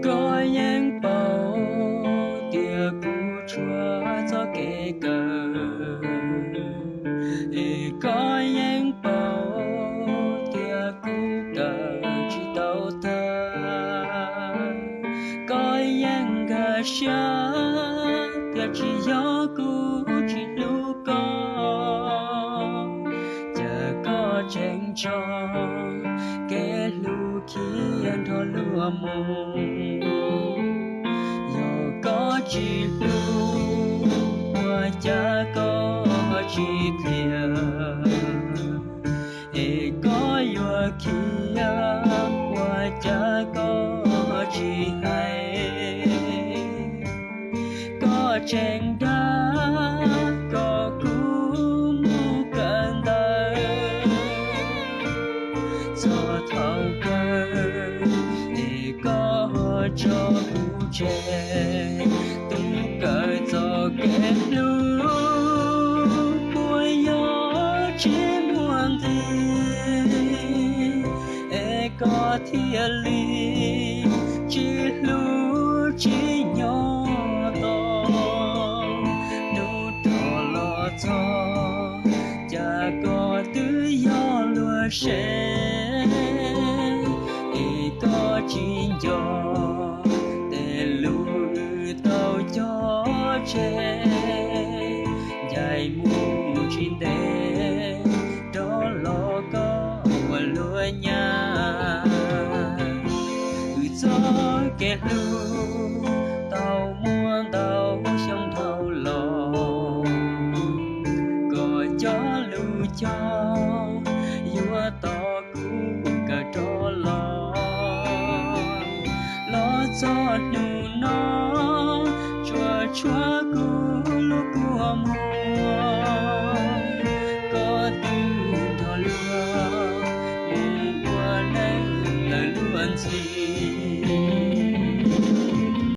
Koj yeej paub tias kuv tshuav txoj kev kawm, es koj yeej paub tias kuv kawm tsis tau tag. Koj yeej nkag siab tias tsis yog kuv tsis hlub koj, cas koj tseem tso kev hlub khiav nrog luag mus. Yog koj tsis hlub, ua cas koj tsis qhia? Es koj yuav khiav, ua cas koj tsis hais? Koj tseem dag kom kuv mus kawm ntawv, txog thaum kawg es koj ho tso kuv tseg. Tub kawm txoj kev hlub puas yog tsis muaj nqis, es koj thiaj li tsis hlub tsis nyob tos? Hnub rov los txog, cas koj twb yog luag sev, es koj tsis nco tej lus wb tau cog tseg. Ncaim mus tsis ntev, rov los koj ua luag nyab. Wb txoj kev hlub tau muaj ntau xyoo dhau los, koj cov lus cog